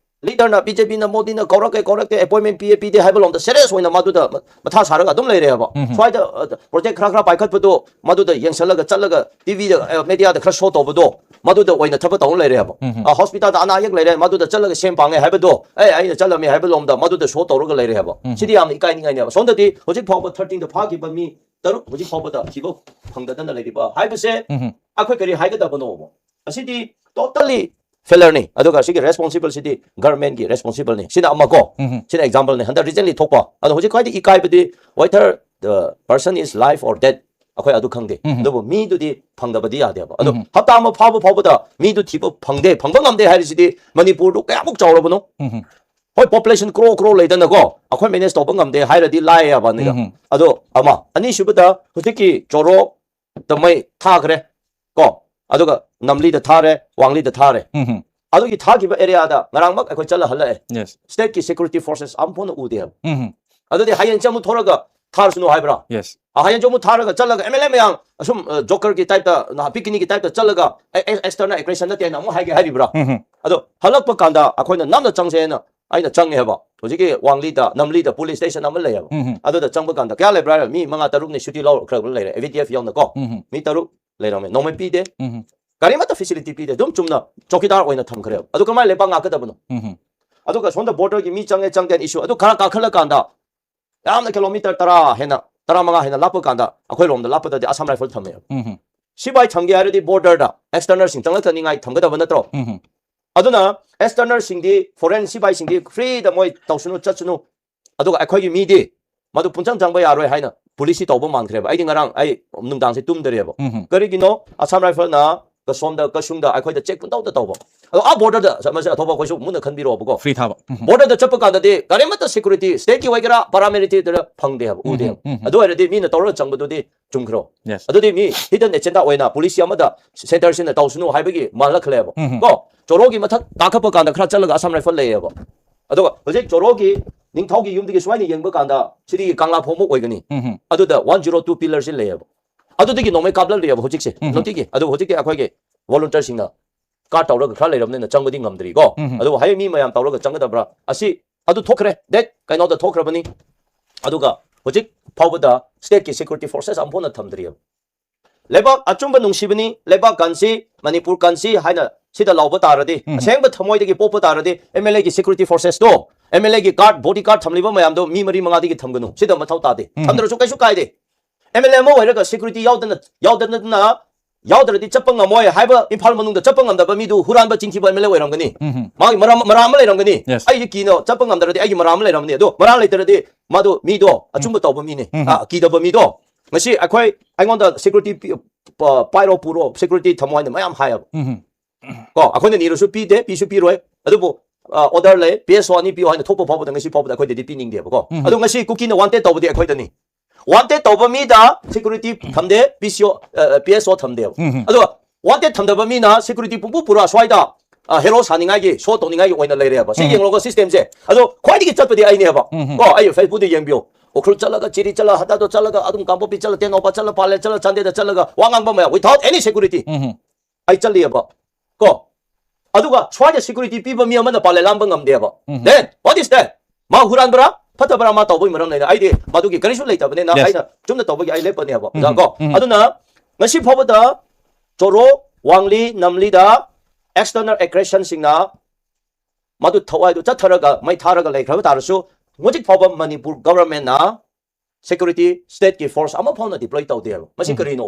ꯂꯤꯗꯔꯅ, ꯕꯤ ꯖꯦ ꯄꯤꯅ, ꯃꯣꯗꯤꯅ ꯀꯧꯔꯛꯀꯦ, ꯀꯧꯔꯛꯀꯦ, ꯑꯦꯄꯣꯏꯟꯃꯦꯟ ꯄꯤꯌꯦ, ꯄꯤꯗꯦ ꯍꯥꯏꯕ ꯂꯣꯝꯗ ꯁꯦꯔꯤꯌꯁ ꯑꯣꯏꯅ ꯃꯗꯨꯗ ꯃ-, ꯃꯊꯥ ꯁꯥꯔꯒ ꯑꯗꯨꯝ ꯂꯩꯔꯦꯕ꯫ ꯎꯝ, ꯎꯝ꯫ ꯁ꯭ꯋꯥꯏꯗ, ꯑ, ꯄ꯭ꯔꯣꯖꯦꯛ ꯈꯔ ꯈꯔ ꯄꯥꯏꯈꯠꯄꯗꯣ ꯃꯗꯨꯗ ꯌꯦꯡꯁꯜꯂꯒ ꯆꯠꯂꯒ ꯇꯤ ꯚꯤꯗ, ꯑ, ꯃꯦꯗꯤꯌꯥꯗ ꯈꯔ ꯁꯣ ꯇꯧꯕꯗꯣ ꯃꯗꯨꯗ ꯑꯣꯏꯅ ꯊꯕꯛ ꯇꯧꯔ ꯂꯩꯔꯦꯕ꯫ ꯎꯝ, ꯎꯝ꯫ ꯑ, ꯍꯣꯁꯄꯤꯇꯥꯜꯗ ꯑꯅꯥ ꯑꯌꯦꯛ ꯂꯩꯔꯦ, ꯃꯗꯨꯗ ꯆꯠꯂꯒ ꯁꯦꯝ ꯄꯥꯡꯉꯦ ꯍꯥꯏꯕꯗꯣ, "ꯑꯦ, ꯑꯩꯅ ꯆꯠꯂꯝꯃꯦ" ꯍꯥꯏꯕ ꯂꯣꯝꯗ ꯃꯗꯨꯗ ꯁꯣ ꯇꯧꯔꯒ ꯂꯩꯔꯦꯕ꯫ ꯎꯝ, ꯎꯝ꯫ ꯁꯤꯗꯤ ꯌꯥꯝꯅ ꯏꯀꯥꯏꯅꯤꯡꯉꯥꯏꯅꯦꯕ꯫ ꯁꯣꯝꯗꯗꯤ ꯍꯧꯖꯤꯛ ꯐꯥꯎꯕ ꯊꯥꯔꯇꯤꯟꯗ ꯐꯥꯈꯤꯕ ꯃꯤ ꯇꯔꯨꯛ ꯍꯧꯖꯤꯛ ꯐꯥꯎꯕꯗ ꯊꯤꯕ ꯐꯪꯗꯗꯅ ꯂꯩꯔꯤꯕ ꯍꯥꯏꯕꯁꯦ ꯎꯝ, ꯎꯝ꯫ ꯑꯩꯈꯣꯏ ꯀꯔꯤ ꯍꯥꯏꯒꯗꯕꯅꯣꯕ? ꯑꯁꯤꯗꯤ totally failure ꯅꯤ꯫ ꯑꯗꯨꯒ ꯁꯤꯒꯤ ꯔꯦꯁꯄꯣꯟꯁꯤꯕꯜꯁꯤꯗꯤ ꯒꯚꯔꯟꯃꯦꯟꯒꯤ ꯔꯦꯁꯄꯣꯟꯁꯤꯕꯜꯅꯤ꯫ ꯁꯤꯅ ꯑꯃꯀꯣ, ꯎꯝ, ꯎꯝ꯫ ꯁꯤꯅ ꯑꯦꯛꯖꯥꯝꯄꯜꯅꯤ꯫ ꯍꯟꯗꯛ ꯔꯤꯁꯦꯟꯂꯤ ꯊꯣꯛꯄ꯫ ꯑꯗꯣ ꯍꯧꯖꯤꯛ ꯈ꯭ꯋꯥꯏꯗꯒꯤ ꯏꯀꯥꯏꯕꯗꯤ whether the person is life or dead, ꯑꯩꯈꯣꯏ ꯑꯗꯨ ꯈꯪꯗꯦ꯫ ꯎꯝ, ꯎꯝ꯫ ꯑꯗꯨꯕꯨ ꯃꯤꯗꯨꯗꯤ ꯐꯪꯗꯕꯗꯤ ꯌꯥꯗꯦꯕ꯫ ꯑꯗꯣ ꯎꯝ, ꯎꯝ꯫ ꯍꯞꯇꯥ ꯑꯃ ꯐꯥꯎꯕ ꯐꯥꯎꯕꯗ ꯃꯤꯗꯨ ꯊꯤꯕ ꯐꯪꯗꯦ, ꯐꯪꯕ ꯉꯝꯗꯦ ꯍꯥꯏꯔꯤꯁꯤꯗꯤ ꯃꯅꯤꯄꯨꯔꯗꯨ ꯀꯌꯥꯃꯨꯛ ꯆꯥꯎꯔꯕꯅꯣ? ꯎꯝ, ꯎꯝ꯫ ꯍꯣꯏ, ꯄꯣꯄꯨꯂꯦꯁꯟ ꯀ꯭ꯔꯣ ꯀ꯭ꯔꯣ ꯂꯩꯗꯅꯀꯣ, ꯑꯩꯈꯣꯏ ꯃꯦꯅꯦꯖ ꯇꯧꯕ ꯉꯝꯗꯦ ꯍꯥꯏꯔꯗꯤ ꯂꯥꯏꯌꯦꯕ꯫ ꯎꯝ, ꯎꯝ꯫ ꯑꯗꯣ ꯑꯃ, ꯑꯅꯤꯁꯨꯕꯗ ꯍꯧꯖꯤꯛꯀꯤ ꯆꯣꯔꯣ ꯇꯃꯩ ꯊꯥꯈ꯭ꯔꯦ ꯀꯣ, ꯑꯗꯨꯒ ꯅꯝꯂꯤꯗ ꯊꯥꯔꯦ, ꯋꯥꯡꯂꯤꯗ ꯊꯥꯔꯦ꯫ ꯎꯝ, ꯎꯝ꯫ ꯑꯗꯨꯒꯤ ꯊꯥꯈꯤꯕ ꯑꯦꯔꯤꯌꯥꯗ ꯉꯔꯥꯡꯃꯛ ꯑꯩꯈꯣꯏ ꯆꯠꯂ ꯍꯜꯂꯛꯑꯦ꯫ Yes. ꯁ꯭ꯇꯦꯠꯀꯤ ꯁꯦꯀ꯭ꯌꯨꯔꯤꯇꯤ ꯐꯣꯔꯁꯦꯁ ꯑꯃꯐꯥꯎꯅ ꯎꯗꯦꯕ꯫ ꯎꯝ, ꯎꯝ꯫ ꯑꯗꯨꯗꯤ ꯍꯌꯦꯡ ꯆꯃꯨ ꯊꯣꯔꯒ ꯊꯥꯔꯁꯅꯨ ꯍꯥꯏꯕ꯭ꯔꯥ? Yes. ꯑ, ꯍꯌꯦꯡ ꯆꯃꯨ ꯊꯥꯔꯒ ꯆꯠꯂꯒ ꯑꯦꯝ ꯑꯦꯜ ꯑꯦ ꯃꯌꯥꯝ ꯑꯁꯨꯝ, ꯑ, ꯖꯣꯀꯔꯒꯤ ꯇꯥꯏꯞꯇ, ꯅꯍꯥꯟ ꯄꯤꯛꯅꯤꯛꯀꯤ ꯇꯥꯏꯞꯇ ꯆꯠꯂꯒ, "ꯑꯦ, ꯑꯦ, ꯑꯦꯛꯁꯇꯔꯅꯦꯜ ꯑꯦꯒ꯭ꯔꯦꯁꯟ ꯅꯠꯇꯦꯅ" ꯑꯃꯨꯛ ꯍꯥꯏꯒꯦ ꯍꯥꯏꯔꯤꯕ꯭ꯔꯥ? ꯎꯝ, ꯎꯝ꯫ ꯑꯗꯣ ꯍꯜꯂꯛꯄ ꯀꯥꯟꯗ ꯑꯩꯈꯣꯏꯅ ꯅꯝꯅ ꯆꯪꯁꯦꯅ ꯑꯩꯅ ꯆꯪꯉꯦꯕ꯫ ꯍꯧꯖꯤꯛꯀꯤ ꯋꯥꯡꯂꯤꯗ, ꯅꯝꯂꯤꯗ ꯄꯨꯂꯤꯁ ꯁ꯭ꯇꯦꯁꯟ ꯑꯃ ꯂꯩꯌꯦꯕ꯫ ꯎꯝ, ꯎꯝ꯫ ꯑꯗꯨꯗ ꯆꯪꯕ ꯀꯥꯟꯗ ꯀꯌꯥ ꯂꯩꯕ꯭ꯔꯥ ꯍꯥꯏꯔ, ꯃꯤ ꯃꯉꯥ ꯇꯔꯨꯛꯅꯤ ꯁꯨꯇꯤ ꯂꯧꯈ꯭ꯔꯕ ꯂꯩꯔꯦ, ꯑꯦ ꯚꯤ ꯗꯤ ꯑꯦꯐ ꯌꯥꯎꯅꯀꯣ꯫ ꯎꯝ, ꯎꯝ꯫ ꯃꯤ ꯇꯔꯨꯛ ꯂꯩꯔꯝꯃꯦ꯫ ꯅꯣꯡꯃꯩ ꯄꯤꯗꯦ꯫ ꯎꯝ, ꯎꯝ꯫ ꯀꯔꯤꯃꯠꯇ ꯐꯦꯁꯤꯂꯤꯇꯤ ꯄꯤꯗꯦ꯫ ꯑꯗꯨꯝ ꯆꯨꯝꯅ ꯆꯧꯀꯤꯗꯥꯔ ꯑꯣꯏꯅ ꯊꯝꯈ꯭ꯔꯦꯕ꯫ ꯑꯗꯨ ꯀꯃꯥꯏꯅ ꯂꯩꯕꯥꯛ ꯉꯥꯛꯀꯗꯕꯅꯣ? ꯎꯝ, ꯎꯝ꯫ ꯑꯗꯨꯒ ꯁꯣꯝꯗ ꯕꯣꯔꯗꯔꯒꯤ ꯃꯤ ꯆꯪꯉꯦ, ꯆꯪꯗꯦ ꯏꯁꯨ꯫ ꯑꯗꯨ ꯈꯔ ꯀꯥꯈꯠꯂꯀꯥꯟꯗ ꯌꯥꯝꯅ ꯀꯤꯂꯣꯃꯤꯇꯔ ꯇꯔꯥ ꯍꯦꯟꯅ, ꯇꯔꯥꯃꯉꯥ ꯍꯦꯟꯅ ꯂꯥꯞꯄ ꯀꯥꯟꯗ ꯑꯩꯈꯣꯏ ꯂꯣꯝꯗ ꯂꯥꯞꯄꯗꯗꯤ ꯑꯁꯥꯝ ꯔꯥꯏꯐꯜ ꯊꯝꯃꯦꯕ꯫ ꯎꯝ, ꯎꯝ꯫ ꯁꯤꯐꯥꯏ ꯊꯝꯒꯦ ꯍꯥꯏꯔꯗꯤ ꯕꯣꯔꯗꯔꯗ ꯑꯦꯛꯁꯇꯔꯅꯦꯜꯁꯤꯡ ꯆꯪꯂꯛꯇꯅꯤꯡꯉꯥꯏ ꯊꯝꯒꯗꯕ ꯅꯠꯇ꯭ꯔꯣ? ꯎꯝ, ꯎꯝ꯫ ꯑꯗꯨꯅ ꯑꯦꯛꯁꯇꯔꯅꯦꯜꯁꯤꯡꯗꯤ, ꯐꯣꯔꯦꯟ ꯁꯤꯐꯥꯏꯁꯤꯡꯗꯤ ꯐ꯭ꯔꯤꯗ ꯃꯣꯏ ꯇꯧꯁꯅꯨ, ꯆꯠꯁꯅꯨ꯫ ꯑꯗꯨꯒ ꯑꯩꯈꯣꯏꯒꯤ ꯃꯤꯗꯤ ꯃꯗꯨ ꯄꯨꯡꯆꯪ ꯆꯪꯕ ꯌꯥꯔꯣꯏ ꯍꯥꯏꯅ ꯄꯨꯂꯤꯁꯁꯤ ꯇꯧꯕ ꯃꯥꯟꯈ꯭ꯔꯦꯕ꯫ ꯑꯩꯗꯤ ꯉꯔꯥꯡ ꯑꯩ ꯅꯨꯡꯗꯥꯡꯁꯦ ꯇꯨꯝꯗꯔꯦꯕ꯫ ꯎꯝ ꯀꯔꯤꯒꯤꯅꯣ? ꯑꯁꯥꯝ ꯔꯥꯏꯐꯜꯅ ꯀꯁꯣꯝꯗ ꯀꯁꯨꯡꯗ ꯑꯩꯈꯣꯏꯗ ꯆꯦꯛ ꯄꯨꯡꯇꯧꯗ ꯇꯧꯕ꯫ ꯑꯗꯣ ꯑꯥ ꯕꯣꯔꯗꯔꯗ ꯃꯁꯤ ꯑꯊꯧꯕ ꯑꯩꯈꯣꯏꯁꯨ ꯃꯨꯟꯅ ꯈꯟꯕꯤꯔꯣꯕꯀꯣ꯫ ꯐ꯭ꯔꯤ ꯊꯥꯕ ꯎꯝ ꯕꯣꯔꯗꯔꯗ ꯆꯠꯄ ꯀꯥꯟꯗꯗꯤ ꯀꯔꯤꯃꯠꯇ ꯁꯦꯀ꯭ꯌꯨꯔꯤꯇꯤ, ꯁ꯭ꯇꯦꯠꯀꯤ ꯑꯣꯏꯒꯦꯔꯥ ꯄꯥꯔꯥꯃꯤꯂꯤꯇꯔꯤꯗ ꯐꯪꯗꯦ ꯍꯥꯏꯕ, ꯎꯗꯦ ꯍꯥꯏꯕ꯫ ꯎꯝ, ꯎꯝ꯫ ꯑꯗꯨ ꯑꯣꯏꯔꯗꯤ ꯃꯤꯅ ꯇꯧꯔꯒ ꯆꯪꯕꯗꯨꯗꯤ ꯆꯨꯝꯈ꯭ꯔꯣ? ꯌꯦꯁ ꯑꯗꯨꯗꯤ ꯃꯤ ꯍꯤꯗꯟ ꯑꯦꯖꯦꯟꯗꯥ ꯑꯣꯏꯅ ꯄꯨꯂꯤꯁ ꯑꯃꯗ ꯁꯦꯟꯇꯔꯁꯤꯅ ꯇꯧꯁꯅꯨ ꯍꯥꯏꯕꯒꯤ ꯃꯥꯜꯂꯛꯈ꯭ꯔꯦꯕ꯫ ꯎꯝ ꯀꯣ, ꯆꯣꯔꯣꯒꯤ ꯃꯊꯛ ꯀꯥꯈꯠꯄ ꯀꯥꯟꯗ ꯈꯔ ꯆꯠꯂꯒ ꯑꯁꯥꯝ ꯔꯥꯏꯐꯜ ꯂꯩꯌꯦꯕ꯫ ꯑꯗꯨꯒ ꯍꯧꯖꯤꯛ ꯆꯣꯔꯣꯒꯤ ꯅꯤꯡꯊꯧꯒꯤ ꯌꯨꯝꯗꯒꯤ ꯁꯨꯃꯥꯏꯅ ꯌꯦꯡꯕ ꯀꯥꯟꯗ ꯁꯤꯗꯤ ꯀꯪꯂꯥ ꯐꯥꯎꯕ ꯑꯣꯏꯒꯅꯤ꯫ ꯎꯝ ꯑꯗꯨꯗ ꯋꯥꯟ ꯖꯤꯔꯣ ꯇꯨ ꯄꯤꯂꯔꯁꯤ ꯂꯩꯌꯦꯕ꯫ ꯑꯗꯨꯗꯒꯤ ꯅꯣꯡꯃꯩ ꯀꯥꯞꯂꯛꯂꯤꯑꯕ ꯍꯧꯖꯤꯛꯁꯦ ꯎꯝ꯫ ꯅꯨꯡꯇꯤꯒꯤ꯫ ꯑꯗꯨ ꯍꯧꯖꯤꯛꯇꯤ ꯑꯩꯈꯣꯏꯒꯤ ꯚꯣꯂꯨꯟꯇꯤꯌꯔꯁꯤꯡꯅ ꯀꯥꯔ ꯇꯧꯔꯒ ꯈꯔ ꯂꯩꯔꯕꯅꯤꯅ ꯆꯪꯕꯗꯤ ꯉꯝꯗ꯭ꯔꯤꯀꯣ꯫ ꯎꯝ꯫ ꯑꯗꯨꯕꯨ ꯍꯌꯦꯡ ꯃꯤ ꯃꯌꯥꯝ ꯇꯧꯔꯒ ꯆꯪꯒꯗꯕ꯭ꯔꯥ? ꯑꯁꯤ ꯑꯗꯨ ꯊꯣꯛꯈ꯭ꯔꯦ, ꯗꯦꯠ ꯀꯩꯅꯣꯗ ꯊꯣꯛꯈ꯭ꯔꯕꯅꯤ꯫ ꯑꯗꯨꯒ ꯍꯧꯖꯤꯛ ꯐꯥꯎꯕꯗ ꯁ꯭ꯇꯦꯠꯀꯤ ꯁꯦꯀ꯭ꯌꯨꯔꯤꯇꯤ ꯐꯣꯔꯁꯦꯁ ꯑꯃꯐꯥꯎꯅ ꯊꯝꯗ꯭ꯔꯤꯑꯕ꯫ ꯂꯩꯕꯥꯛ ꯑꯆꯨꯝꯕ ꯅꯨꯡꯁꯤꯕꯅꯤ, ꯂꯩꯕꯥꯛ ꯀꯟꯁꯤ, ꯃꯅꯤꯄꯨꯔ ꯀꯟꯁꯤ ꯍꯥꯏꯅ ꯁꯤꯗ ꯂꯥꯎꯕ ꯇꯥꯔꯗꯤ, ꯎꯝ꯫ ꯑꯁꯦꯡꯕ ꯊꯃꯣꯏꯗꯒꯤ ꯄꯣꯛꯄ ꯇꯥꯔꯗꯤ, ꯑꯦꯝ ꯑꯦꯜ ꯑꯦꯒꯤ ꯁꯦꯀ꯭ꯌꯨꯔꯤꯇꯤ ꯐꯣꯔꯁꯦꯁꯇꯣ, ꯑꯦꯝ ꯑꯦꯜ ꯑꯦꯒꯤ ꯒꯥꯔꯗ, ꯕꯣꯗꯤ ꯒꯥꯔꯗ ꯊꯝꯂꯤꯕ ꯃꯌꯥꯝꯗꯣ ꯃꯤ ꯃꯔꯤ ꯃꯉꯥꯗꯒꯤ ꯊꯝꯒꯅꯨ꯫ ꯁꯤꯗ ꯃꯊꯧ ꯇꯥꯗꯦ꯫ ꯎꯝ꯫ ꯊꯝꯗ꯭ꯔꯁꯨ ꯀꯩꯁꯨ ꯀꯥꯏꯗꯦ꯫ ꯑꯦꯝ ꯑꯦꯜ ꯑꯦ ꯑꯃ ꯑꯣꯏꯔꯒ ꯁꯦꯀ꯭ꯌꯨꯔꯤꯇꯤ ꯌꯥꯎꯗꯅ, ꯌꯥꯎꯗꯅ, ꯌꯥꯎꯗ꯭ꯔꯗꯤ ꯆꯠꯄ ꯉꯝꯃꯣꯏ ꯍꯥꯏꯕ ꯏꯝꯐꯥꯜ ꯃꯅꯨꯡꯗ ꯆꯠꯄ ꯉꯝꯗꯕ ꯃꯤꯗꯨ ꯍꯨꯔꯥꯟꯕ ꯆꯤꯟꯊꯤꯕ ꯑꯦꯝ ꯑꯦꯜ ꯑꯦ ꯑꯣꯏꯔꯝꯒꯅꯤ꯫ ꯎꯝ꯫ ꯃꯥꯒꯤ ꯃꯔꯝ, ꯃꯔꯥ ꯑꯃ ꯂꯩꯔꯝꯒꯅꯤ꯫ Yes. ꯑꯩꯒꯤ ꯀꯤꯅ ꯆꯠꯄ ꯉꯝꯗ꯭ꯔꯗꯤ ꯑꯩꯒꯤ ꯃꯔꯥ ꯑꯃ ꯂꯩꯔꯝꯒꯅꯤ꯫ ꯑꯗꯣ ꯃꯔꯥ ꯂꯩꯇ꯭ꯔꯗꯤ ꯃꯥꯗꯣ ꯃꯤꯗꯣ ꯑꯆꯨꯝꯕ ꯇꯧꯕ ꯃꯤꯅꯤ꯫ ꯎꯝ꯫ ꯑ, ꯀꯤꯗꯕ ꯃꯤꯗꯣ꯫ ꯉꯁꯤ ꯑꯩꯈꯣꯏ, ꯑꯩꯉꯣꯟꯗ ꯁꯦꯀ꯭ꯌꯨꯔꯤꯇꯤ ꯄꯤ-, ꯄ-, ꯄꯥꯏꯔꯣ ꯄꯨꯔꯣ, ꯁꯦꯀ꯭ꯌꯨꯔꯤꯇꯤ ꯊꯝꯃꯣ ꯍꯥꯏꯅ ꯃꯌꯥꯝ ꯍꯥꯏꯌꯦꯕ꯫ ꯎꯝ꯫ ꯀꯣ, ꯑꯩꯈꯣꯏꯅ ꯅꯤꯔꯁꯨ ꯄꯤꯗꯦ, ꯄꯤꯁꯨ ꯄꯤꯔꯣꯏ꯫ ꯑꯗꯨꯕꯨ, ꯑ, ꯑꯣꯔꯗꯔ ꯂꯩ, ꯄꯤ ꯑꯦꯁ ꯑꯣ ꯑꯅꯤ ꯄꯤꯌꯣ ꯍꯥꯏꯅ ꯊꯣꯛꯄ ꯐꯥꯎꯕꯗ ꯉꯁꯤ ꯐꯥꯎꯕꯗ ꯑꯩꯈꯣꯏꯗꯗꯤ ꯄꯤꯅꯤꯡꯗꯦꯕꯀꯣ꯫ ꯎꯝ꯫ ꯑꯗꯣ ꯉꯁꯤ ꯀꯨꯀꯤꯅ ꯋꯥꯟꯇꯦꯗ ꯇꯧꯕꯗꯤ ꯑꯩꯈꯣꯏꯗꯅꯤ꯫ ꯋꯥꯟꯇꯦꯗ ꯇꯧꯕ ꯃꯤꯗ ꯁꯦꯀ꯭ꯌꯨꯔꯤꯇꯤ ꯊꯝꯗꯦ, ꯄꯤ ꯁꯤ ꯑꯣ, ꯑ, ꯄꯤ ꯑꯦꯁ ꯑꯣ ꯊꯝꯗꯦꯕ꯫ ꯎꯝ꯫ ꯑꯗꯣ ꯋꯥꯟꯇꯦꯗ ꯊꯝꯗꯕ ꯃꯤꯅ ꯁꯦꯀ꯭ꯌꯨꯔꯤꯇꯤ ꯄꯨꯡꯄꯨ ꯄꯨꯔꯥ ꯁ꯭ꯋꯥꯏꯗ, ꯑ, ꯍꯦꯔꯣ ꯁꯥꯅꯤꯡꯉꯥꯏꯒꯤ, ꯁꯣ ꯇꯧꯅꯤꯡꯉꯥꯏꯒꯤ ꯑꯣꯏꯅ ꯂꯩꯔꯦꯕ꯫ ꯁꯤ ꯎꯝ꯫ ꯌꯦꯡꯂꯣꯒ ꯁꯤꯁꯇꯦꯝꯁꯦ꯫ ꯑꯗꯣ ꯈ꯭ꯋꯥꯏꯗꯒꯤ ꯆꯠꯄꯗꯤ ꯑꯩꯅꯦꯕ꯫ ꯎꯝ꯫ ꯀꯣ, ꯑꯩ ꯐꯦꯁꯕꯨꯛꯇ ꯌꯦꯡꯕꯤꯌꯣ꯫ ꯎꯈ꯭ꯔꯨꯜ ꯆꯠꯂꯒ, ꯆꯤꯔꯤ ꯆꯠꯂꯒ, ꯍꯇꯥꯗꯣ ꯆꯠꯂꯒ, ꯑꯗꯨꯝ ꯀꯥꯡꯄꯣꯛꯄꯤ ꯆꯠꯂꯒ, ꯇꯦꯡꯅꯧꯄꯜ ꯆꯠꯂꯒ, ꯄꯥꯂꯦꯜ ꯆꯠꯂꯒ, ꯆꯥꯟꯗꯦꯜꯗ ꯆꯠꯂꯒ, ꯋꯥ ꯉꯥꯡꯕ ꯃꯌꯥꯝ without any security꯫ ꯎꯝ꯫ ꯑꯩ ꯆꯠꯂꯤꯑꯕ꯫ ꯀꯣ, ꯑꯗꯨꯒ ꯁ꯭ꯋꯥꯏꯗ ꯁꯦꯀ꯭ꯌꯨꯔꯤꯇꯤ ꯄꯤꯕ ꯃꯤ ꯑꯃꯅ ꯄꯥꯂꯦꯜ ꯂꯥꯟꯕ ꯉꯝꯗꯦꯕ꯫ ꯎꯝ꯫ Then what is that? ꯃꯥ ꯍꯨꯔꯥꯟꯕ꯭ꯔꯥ ꯐꯠꯇꯕ꯭ꯔꯥ ꯃꯥ ꯇꯧꯕꯒꯤ ꯃꯔꯝ ꯂꯩꯅ, ꯑꯩꯗꯤ ꯃꯗꯨꯒꯤ ꯀꯔꯤꯁꯨ ꯂꯩꯇꯕꯅꯤꯅ Yes. ꯑꯩꯅ ꯆꯨꯝꯅ ꯇꯧꯕꯒꯤ ꯑꯩ ꯂꯦꯞꯄꯅꯦꯕ꯫ ꯎꯝ꯫ ꯀꯣ, ꯎꯝ꯫ ꯑꯗꯨꯅ ꯉꯁꯤ ꯐꯥꯎꯕꯗ ꯆꯣꯔꯣ, ꯋꯥꯡꯂꯤ, ꯅꯝꯂꯤꯗ external aggressionꯁꯤꯡꯅ ꯃꯗꯨ ꯊꯋꯥꯏꯗꯨ ꯆꯠꯊꯔꯒ ꯃꯩ ꯊꯥꯔꯒ ꯂꯩꯈ꯭ꯔꯕ ꯇꯥꯔꯁꯨ, ꯍꯧꯖꯤꯛ ꯐꯥꯎꯕ ꯃꯅꯤꯄꯨꯔ ꯒꯚꯔꯟꯃꯦꯟꯅ ꯁꯦꯀ꯭ꯌꯨꯔꯤꯇꯤ, ꯁ꯭ꯇꯦꯠꯀꯤ ꯐꯣꯔꯁ ꯑꯃ ꯐꯥꯎꯅ ꯗꯤꯄ꯭ꯂꯣꯏ ꯇꯧꯗꯦꯕ꯫ ꯃꯁꯤ ꯎꯝ꯫ ꯀꯔꯤꯅꯣ?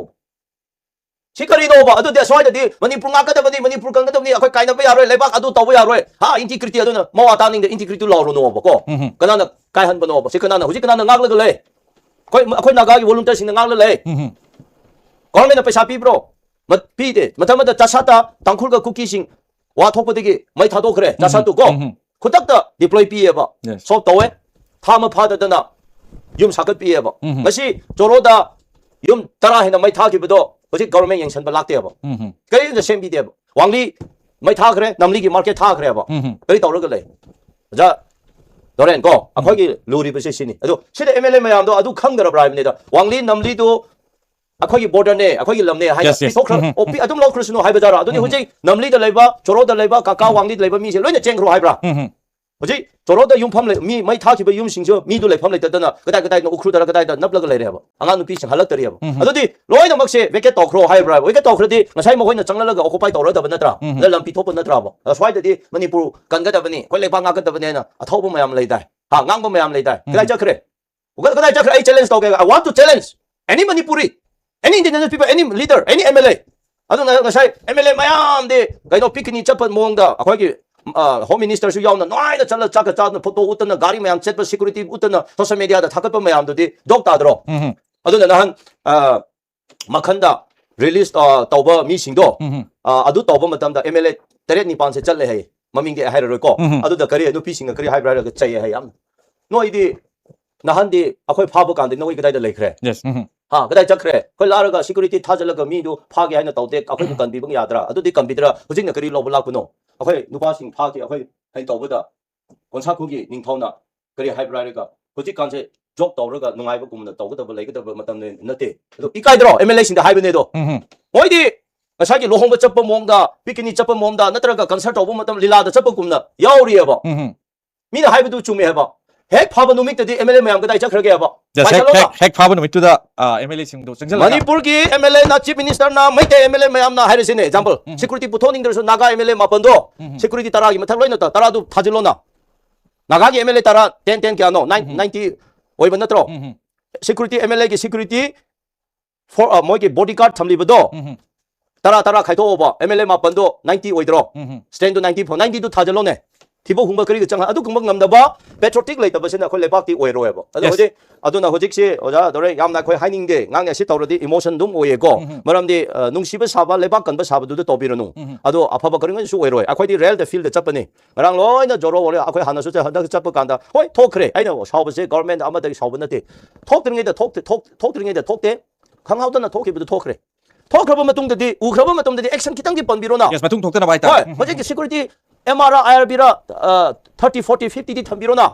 ꯁꯤ ꯀꯔꯤꯅꯣꯕ? ꯑꯗꯨꯗꯤ ꯑꯁ꯭ꯋꯥꯏꯗꯗꯤ ꯃꯅꯤꯄꯨꯔ ꯉꯥꯛꯀꯗꯕꯅꯤ, ꯃꯅꯤꯄꯨꯔ ꯀꯟꯒꯗꯕꯅꯤ, ꯑꯩꯈꯣꯏ ꯀꯥꯏꯅꯕ ꯌꯥꯔꯣꯏ, ꯂꯩꯕꯥꯛ ꯑꯗꯨ ꯇꯧꯕ ꯌꯥꯔꯣꯏ, ꯍꯥ, ꯏꯟꯇꯤꯒ꯭ꯔꯤꯇꯤ, ꯑꯗꯨꯅ ꯃꯋꯥ ꯇꯥꯅꯤꯡꯗꯦ, ꯏꯟꯇꯤꯒ꯭ꯔꯤꯇꯤ ꯂꯥꯎꯔꯨꯅꯣꯕꯀꯣ꯫ ꯎꯝ꯫ ꯀꯅꯥꯅ ꯀꯥꯏꯍꯟꯕꯅꯣꯕ? ꯁꯤ ꯀꯅꯥꯅ, ꯍꯧꯖꯤꯛ ꯀꯅꯥꯅ ꯉꯥꯛꯂꯒ ꯂꯩ? ꯑꯩꯈꯣꯏ ꯑꯩꯈꯣꯏ ꯅꯥꯒꯥꯒꯤ ꯋꯣꯂꯨꯟꯇꯤꯌꯔꯁꯤꯡꯅ ꯉꯥꯡꯂ ꯂꯩ꯫ ꯎꯝ, ꯍꯝ꯫ ꯒꯣꯔꯃꯦꯟꯅ ꯄꯩꯁꯥ ꯄꯤꯕ꯭ꯔꯣ? ꯃ- ꯄꯤꯗꯦ꯫ ꯃꯊꯪ ꯃꯊꯪ ꯆꯥꯁꯥꯇ ꯇꯥꯡꯈꯨꯜꯒ ꯀꯨꯀꯤꯁꯤꯡ ꯋꯥ ꯊꯣꯛꯄꯗꯒꯤ ꯃꯩ ꯊꯥꯗꯣꯛꯈ꯭ꯔꯦ꯫ ꯎꯝ, ꯆꯥꯁꯥꯇꯨ ꯀꯣ꯫ ꯎꯝ, ꯍꯝ꯫ ꯈꯨꯗꯛꯇ ꯗꯤꯄ꯭ꯂꯣꯏ ꯄꯤꯌꯦꯕ꯫ ꯌꯦꯁ꯫ ꯁꯣꯜꯕ ꯇꯧꯋꯦ꯫ ꯊꯥ ꯑꯃ ꯐꯥꯗꯗꯅ ꯌꯨꯝ ꯁꯥꯒꯠꯄꯤꯌꯦꯕ꯫ ꯎꯝ, ꯍꯝ꯫ ꯉꯁꯤ ꯆꯣꯔꯣꯗ ꯌꯨꯝ ꯇꯔꯥ ꯍꯦꯟꯅ ꯃꯩ ꯊꯥꯈꯤꯕꯗꯣ ꯍꯧꯖꯤꯛ ꯒꯣꯔꯃꯦꯟ ꯌꯦꯡꯁꯤꯟꯕ ꯂꯥꯛꯇꯦꯕ꯫ ꯎꯝ, ꯍꯝ꯫ ꯀꯔꯤꯝꯇ ꯁꯦꯝꯕꯤꯗꯦꯕ꯫ ꯋꯥꯡꯂꯤ ꯃꯩ ꯊꯥꯈ꯭ꯔꯦ, ꯅꯝꯂꯤꯒꯤ ꯃꯥꯔꯀꯦꯠ ꯊꯥꯈ꯭ꯔꯦꯕ꯫ ꯎꯝ, ꯍꯝ꯫ ꯀꯔꯤ ꯇꯧꯔꯒ ꯂꯩ? ꯑꯣꯖꯥ ꯗꯣꯔꯦꯟ ꯀꯣ, ꯎꯝ꯫ ꯑꯩꯈꯣꯏꯒꯤ ꯂꯨꯔꯤꯕꯁꯦ ꯁꯤꯅꯤ꯫ ꯑꯗꯣ ꯁꯤꯗ ꯑꯦꯝ ꯑꯦꯜ ꯑꯦ ꯃꯌꯥꯝꯗꯣ ꯑꯗꯨ ꯈꯪꯗ꯭ꯔꯕ꯭ꯔꯥ ꯍꯥꯏꯕꯅꯤꯗ꯫ ꯋꯥꯡꯂꯤ ꯅꯝꯂꯤꯗꯨ ꯑꯩꯈꯣꯏꯒꯤ ꯕꯣꯔꯗꯔꯅꯦ, ꯑꯩꯈꯣꯏꯒꯤ ꯂꯝꯅꯦ ꯍꯥꯏꯅ ꯌꯦꯁ, ꯌꯦꯁ꯫ ꯄꯤꯊꯣꯛꯈ꯭ꯔ-, ꯎꯝ, ꯎꯝ, ꯑꯣ, ꯄꯤ-, ꯎꯝ꯫ ꯑꯗꯨꯝ ꯂꯧꯈ꯭ꯔꯁꯅꯨ ꯍꯥꯏꯕ ꯖꯥꯠꯔꯥ? ꯑꯗꯨꯗꯤ ꯎꯝ, ꯎꯝ꯫ ꯍꯧꯖꯤꯛ ꯅꯝꯂꯤꯗ ꯂꯩꯕ, ꯆꯣꯔꯣꯗ ꯂꯩꯕ, ꯀꯥꯀꯥ ꯎꯝ꯫ ꯋꯥꯡꯂꯤꯗ ꯂꯩꯕ ꯃꯤꯁꯦ ꯂꯣꯏꯅ ꯆꯦꯟꯈ꯭ꯔꯣ ꯍꯥꯏꯕ꯭ꯔꯥ? ꯎꯝ, ꯎꯝ꯫ ꯍꯧꯖꯤꯛ ꯆꯣꯔꯣꯗ ꯌꯨꯝꯐꯝ ꯂꯩ, ꯃꯤ ꯃꯩ ꯊꯥꯈꯤꯕ ꯌꯨꯝꯁꯤꯡꯁꯨ ꯃꯤꯗꯨ ꯂꯩꯐꯝ ꯂꯩꯇꯗꯅ ꯀꯗꯥꯏ ꯀꯗꯥꯏꯗꯅꯣ, ꯎꯈ꯭ꯔꯨꯜꯗꯔ ꯀꯗꯥꯏꯗ ꯅꯞꯂꯒ ꯂꯩꯔꯦꯕ꯫ ꯑꯉꯥꯡ ꯅꯨꯄꯤꯁꯤꯡ ꯍꯜꯂꯛꯇꯔꯤꯑꯕ꯫ ꯎꯝ, ꯎꯝ꯫ ꯑꯗꯨꯗꯤ ꯂꯣꯏꯅꯃꯛꯁꯦ ꯚꯦꯀꯦꯠ ꯇꯧꯈ꯭ꯔꯣ ꯍꯥꯏꯕ꯭ꯔꯥ? ꯚꯦꯀꯦꯠ ꯇꯧꯈ꯭ꯔꯗꯤ ꯉꯁꯥꯏ ꯃꯈꯣꯏꯅ ꯆꯪꯂꯛꯂꯒ ꯑꯣꯀꯨꯄꯥꯏ ꯇꯧꯔꯗꯕ ꯅꯠꯇ꯭ꯔꯥ? ꯎꯝ, ꯎꯝ꯫ ꯑꯗ ꯂꯝ ꯄꯤꯊꯣꯛꯄ ꯅꯠꯇ꯭ꯔꯥꯕ? ꯑ, ꯁ꯭ꯋꯥꯏꯗꯗꯤ ꯃꯅꯤꯄꯨꯔ ꯀꯟꯒꯗꯕꯅꯤ, ꯑꯩꯈꯣꯏ ꯂꯩꯕꯥꯛ ꯉꯥꯛꯀꯗꯕꯅꯤ ꯍꯥꯏꯅ ꯑꯊꯧꯕ ꯃꯌꯥꯝ ꯂꯩꯗꯥꯏ? ꯍꯥ, ꯉꯥꯡꯕ ꯃꯌꯥꯝ ꯂꯩꯗꯥꯏ? ꯎꯝ꯫ ꯀꯗꯥꯏ ꯆꯠꯈ꯭ꯔꯦ? ꯀꯗꯥꯏ ꯆꯠꯈ꯭ꯔꯦ? ꯑꯩ ꯆꯦꯂꯦꯟꯖ ꯇꯧꯒꯦ꯫ I want to challenge any Manipuri, any indigenous people, any leader, any M L A. ꯑꯗꯨꯅ ꯉꯁꯥꯏ ꯑꯦꯝ ꯑꯦꯜ ꯑꯦ ꯃꯌꯥꯝꯗꯤ ꯀꯩꯅꯣ ꯄꯤꯛꯅꯤꯛ ꯆꯠꯄ ꯃꯑꯣꯡꯗ ꯑꯩꯈꯣꯏꯒꯤ, ꯑ, ꯍꯣꯝ ꯃꯤꯅꯤꯁꯇꯔꯁꯨ ꯌꯥꯎꯅ ꯅꯨꯡꯉꯥꯏꯅ ꯆꯠꯂ ꯆꯥꯛꯀ ꯆꯥꯗꯅ ꯐꯣꯇꯣ ꯎꯠꯇꯅ ꯒꯥꯔꯤ ꯃꯌꯥꯝ ꯆꯠꯄ ꯁꯦꯀ꯭ꯌꯨꯔꯤꯇꯤ ꯎꯠꯇꯅ ꯁꯣꯁꯦꯜ ꯃꯦꯗꯤꯌꯥꯗ ꯊꯥꯒꯠꯄ ꯃꯌꯥꯝꯗꯨꯗꯤ ꯗꯣꯛ ꯇꯥꯗ꯭ꯔꯣ? ꯎꯝ, ꯎꯝ꯫ ꯑꯗꯨꯅ ꯅꯍꯥꯟ, ꯑ, ꯃꯈꯟꯗ ꯔꯤꯂꯤꯁ, ꯑ, ꯇꯧꯕ ꯃꯤꯁꯤꯡꯗꯣ, ꯎꯝ, ꯎꯝ꯫ ꯑ, ꯑꯗꯨ ꯇꯧꯕ ꯃꯇꯝꯗ ꯑꯦꯝ ꯑꯦꯜ ꯑꯦ ꯇꯔꯦꯠ ꯅꯤꯄꯥꯟꯁꯦ ꯆꯠꯂꯦ ꯍꯥꯏꯌꯦ꯫ ꯃꯃꯤꯡꯗꯤ ꯑꯩ ꯍꯥꯏꯔꯔꯣꯏꯀꯣ꯫ ꯎꯝ, ꯎꯝ꯫ ꯑꯗꯨꯗ ꯀꯔꯤ ꯅꯨꯄꯤꯁꯤꯡꯅ ꯀꯔꯤ ꯍꯥꯏꯕ꯭ꯔꯥ ꯍꯥꯏꯔꯒ ꯆꯩꯌꯦ ꯍꯥꯏ ꯌꯥꯝꯅ꯫ ꯅꯣꯏꯗꯤ ꯅꯍꯥꯟꯗꯤ ꯑꯩꯈꯣꯏ ꯐꯥꯕ ꯀꯥꯟꯗ ꯅꯈꯣꯏ ꯀꯗꯥꯏꯗ ꯂꯩꯈ꯭ꯔꯦ? ꯌꯦꯁ꯫ ꯎꯝ, ꯎꯝ꯫ ꯍꯥ, ꯀꯗꯥꯏ ꯆꯠꯈ꯭ꯔꯦ? ꯑꯩꯈꯣꯏ ꯂꯥꯛꯔꯒ ꯁꯦꯀ꯭ꯌꯨꯔꯤꯇꯤ ꯊꯥꯖꯤꯜꯂꯒ ꯃꯤꯗꯨ ꯐꯥꯒꯦ ꯍꯥꯏꯅ ꯇꯧꯗꯦ, ꯑꯩꯈꯣꯏꯕꯨ ꯀꯟꯕꯤꯕ ꯌꯥꯗ꯭ꯔꯥ? ꯑꯗꯨꯗꯤ ꯀꯟꯕꯤꯗ꯭ꯔꯥ? ꯍꯧꯖꯤꯛꯅ ꯀꯔꯤ ꯂꯧꯕ ꯂꯥꯛꯄꯅꯣ? ꯑꯩꯈꯣꯏ ꯅꯨꯄꯥꯁꯤꯡ ꯐꯥꯈꯤ, ꯑꯩꯈꯣꯏ ꯍꯥꯏꯅ ꯇꯧꯕꯗ ꯀꯣꯟꯁꯥꯈꯨꯒꯤ ꯅꯤꯡꯊꯧꯅ ꯀꯔꯤ ꯍꯥꯏꯕ꯭ꯔꯥ ꯍꯥꯏꯔꯒ, ꯍꯧꯖꯤꯛꯀꯥꯟꯁꯦ ꯖꯣꯛ ꯇꯧꯔꯒ ꯅꯨꯡꯉꯥꯏꯕꯒꯨꯝꯅ ꯇꯧꯒꯗꯕ ꯂꯩꯒꯗꯕ ꯃꯇꯝ ꯅꯠꯇꯦ꯫ ꯑꯗꯣ ꯏꯀꯥꯏꯗ꯭ꯔꯣ? ꯑꯦꯝ ꯑꯦꯜ ꯑꯦꯁꯤꯡꯗ ꯍꯥꯏꯕꯅꯦ ꯑꯗꯣ꯫ ꯎꯝ, ꯎꯝ꯫ ꯃꯣꯏꯗꯤ ꯉꯁꯥꯏꯒꯤ ꯂꯨꯍꯣꯡꯕ ꯆꯠꯄ ꯃꯑꯣꯡꯗ, ꯄꯤꯛꯅꯤꯛ ꯆꯠꯄ ꯃꯑꯣꯡꯗ, ꯅꯠꯇ꯭ꯔꯒ ꯀꯟꯁꯔꯠ ꯇꯧꯕ ꯃꯇꯝ ꯂꯤꯂꯥꯗ ꯆꯠꯄꯒꯨꯝꯅ ꯌꯥꯎꯔꯤꯑꯕ꯫ ꯎꯝ, ꯎꯝ꯫ ꯃꯤꯅ ꯍꯥꯏꯕꯗꯨ ꯆꯨꯝꯃꯦ ꯍꯥꯏꯕ꯫ ꯍꯦꯛ ꯐꯥꯕ ꯅꯨꯃꯤꯠꯇꯗꯤ ꯑꯦꯝ ꯑꯦꯜ ꯑꯦ ꯃꯌꯥꯝ ꯀꯗꯥꯏ ꯆꯠꯈ꯭ꯔꯒꯦ ꯍꯥꯏꯕ? ꯌꯦꯁ, ꯍꯦꯛ, ꯄꯥꯏꯁꯜꯂꯣꯅ꯫ ꯍꯦꯛ, ꯍꯦꯛ ꯐꯥꯕ ꯅꯨꯃꯤꯠꯇꯨꯗ, ꯑ, ꯑꯦꯝ ꯑꯦꯜ ꯑꯦꯁꯤꯡꯗꯣ ꯆꯪꯁꯤꯜꯂꯒ꯫ ꯃꯅꯤꯄꯨꯔꯒꯤ ꯑꯦꯝ ꯑꯦꯜ ꯑꯦꯅ, ꯆꯤꯐ ꯃꯤꯅꯤꯁꯇꯔꯅ, ꯃꯩꯇꯩ ꯑꯦꯝ ꯑꯦꯜ ꯑꯦ ꯃꯌꯥꯝꯅ ꯍꯥꯏꯔꯤꯁꯤꯅꯦ, ꯑꯦꯛꯖꯥꯝꯄꯜ, ꯎꯝ, ꯎꯝ꯫ ꯁꯦꯀ꯭ꯌꯨꯔꯤꯇꯤ ꯄꯨꯊꯣꯛꯅꯤꯡꯗ꯭ꯔꯁꯨ ꯅꯥꯒꯥ ꯑꯦꯝ ꯑꯦꯜ ꯑꯦ ꯃꯥꯄꯟꯗꯣ, ꯎꯝ, ꯎꯝ꯫ ꯁꯦꯀ꯭ꯌꯨꯔꯤꯇꯤ ꯇꯔꯥꯒꯤ ꯃꯊꯛ ꯂꯣꯏꯅ ꯇ-, ꯇꯔꯥꯗꯨ ꯊꯥꯖꯤꯜꯂꯣꯅ꯫ ꯅꯥꯒꯥꯒꯤ ꯑꯦꯝ ꯑꯦꯜ ꯑꯦ ꯇꯔꯥ, ꯇꯦꯟ, ꯇꯦꯟ ꯀꯌꯥꯅꯣ? ꯅꯥꯏꯟ, ꯎꯝ, ꯎꯝ꯫ ꯅꯥꯏꯟꯇꯤ ꯑꯣꯏꯕ ꯅꯠꯇ꯭ꯔꯣ? ꯎꯝ, ꯎꯝ꯫ ꯁꯦꯀ꯭ꯌꯨꯔꯤꯇꯤ, ꯑꯦꯝ ꯑꯦꯜ ꯑꯦꯒꯤ ꯁꯦꯀ꯭ꯌꯨꯔꯤꯇꯤ ꯐꯣꯔ, ꯑ, ꯃꯣꯏꯒꯤ ꯕꯣꯗꯤꯒꯥꯔꯗ ꯊꯝꯂꯤꯕꯗꯣ, ꯎꯝ, ꯎꯝ꯫ ꯇꯔꯥ, ꯇꯔꯥ ꯈꯥꯏꯗꯣꯛꯑꯣꯕ, ꯑꯦꯝ ꯑꯦꯜ ꯑꯦ ꯃꯥꯄꯟꯗꯣ ꯅꯥꯏꯟꯇꯤ ꯑꯣꯏꯗ꯭ꯔꯣ? ꯎꯝ, ꯎꯝ꯫ ꯁ꯭ꯇꯦꯟꯗꯣ ꯅꯥꯏꯟꯇꯤ ꯐꯣꯔ, ꯅꯥꯏꯟꯇꯤꯗꯨ ꯊꯥꯖꯤꯜꯂꯣꯅꯦ꯫ ꯊꯤꯕ ꯍꯨꯝꯕ ꯀꯔꯤꯒ ꯆꯪꯉ ꯑꯗꯨꯒꯨꯝꯕ ꯉꯝꯗꯕ ꯄꯦꯇ꯭ꯔꯣꯇꯤꯛ ꯂꯩꯇꯕꯁꯤꯅ ꯑꯩꯈꯣꯏ ꯂꯩꯕꯥꯛꯇꯤ ꯑꯣꯏꯔꯣꯏꯕ꯫ ꯑꯗꯣ ꯍꯧꯖꯤꯛ ꯑꯗꯨꯅ ꯍꯧꯖꯤꯛꯁꯤ ꯑꯣꯖꯥ ꯗꯣꯔꯦ ꯌꯥꯝꯅ ꯑꯩꯈꯣꯏ ꯍꯥꯏꯅꯤꯡꯗꯦ, ꯉꯥꯡꯅ ꯁꯤ ꯇꯧꯔꯗꯤ ꯏꯃꯣꯁꯟ ꯑꯗꯨꯝ ꯑꯣꯏꯌꯦꯀꯣ꯫ ꯃꯔꯝꯗꯤ ꯑ, ꯅꯨꯡꯁꯤꯕ ꯁꯥꯕ ꯂꯩꯕꯥꯛ ꯀꯟꯕ ꯁꯥꯕꯗꯨꯗ ꯇꯧꯕꯤꯔꯨꯅꯨ꯫ ꯑꯗꯣ ꯑꯐꯕ ꯀꯔꯤꯁꯨ ꯑꯣꯏꯔꯣꯏ꯫ ꯑꯩꯈꯣꯏꯗꯤ ꯔꯦꯜꯗ ꯐꯤꯜꯗ ꯆꯠꯄꯅꯤ꯫ ꯉꯔꯥꯡ ꯂꯣꯏꯅ ꯖꯣꯔꯣ ꯋꯥꯔꯤ ꯑꯩꯈꯣꯏ ꯍꯥꯟꯅꯁꯨ ꯆꯠ- ꯍꯟꯗꯛ ꯆꯠꯄ ꯀꯥꯟꯗ ꯍꯣꯏ ꯊꯣꯛꯈ꯭ꯔꯦ꯫ ꯑꯩꯅ ꯁꯥꯎꯕꯁꯦ ꯒꯣꯔꯃꯦꯟ ꯑꯃꯗꯒꯤ ꯁꯥꯎꯕ ꯅꯠꯇꯦ꯫ ꯊꯣꯛꯇ꯭ꯔꯤꯉꯩꯗ ꯊꯣꯛꯇꯦ, ꯊꯣꯛ- ꯊꯣꯛꯇ꯭ꯔꯤꯉꯩꯗ ꯊꯣꯛꯇꯦ꯫ ꯈꯪꯍꯧꯗꯅ ꯊꯣꯛꯈꯤꯕꯗꯤ ꯊꯣꯛꯈ꯭ꯔꯦ꯫ ꯊꯣꯛꯈ꯭ꯔꯕ ꯃꯇꯨꯡꯗꯗꯤ, ꯎꯈ꯭ꯔꯕ ꯃꯇꯨꯡꯗꯗꯤ ꯑꯦꯛꯁꯟ ꯈꯤꯇꯪꯗꯤ ꯄꯟꯕꯤꯔꯣꯅ꯫ ꯌꯦꯁ, ꯃꯇꯨꯡ ꯊꯣꯛꯇꯅꯕ ꯍꯥꯏꯇꯥꯔꯦ꯫ ꯍꯣꯏ, ꯍꯧꯖꯤꯛꯀꯤ ꯁꯦꯀ꯭ꯌꯨꯔꯤꯇꯤ ꯑꯦꯝ ꯑꯥꯔ ꯑꯥꯏ ꯑꯥꯔ ꯕꯤꯔ ꯊꯥꯔꯇꯤ ꯐꯣꯔꯇꯤ ꯐꯤꯐꯇꯤꯗꯤ ꯊꯝꯕꯤꯔꯣꯅ꯫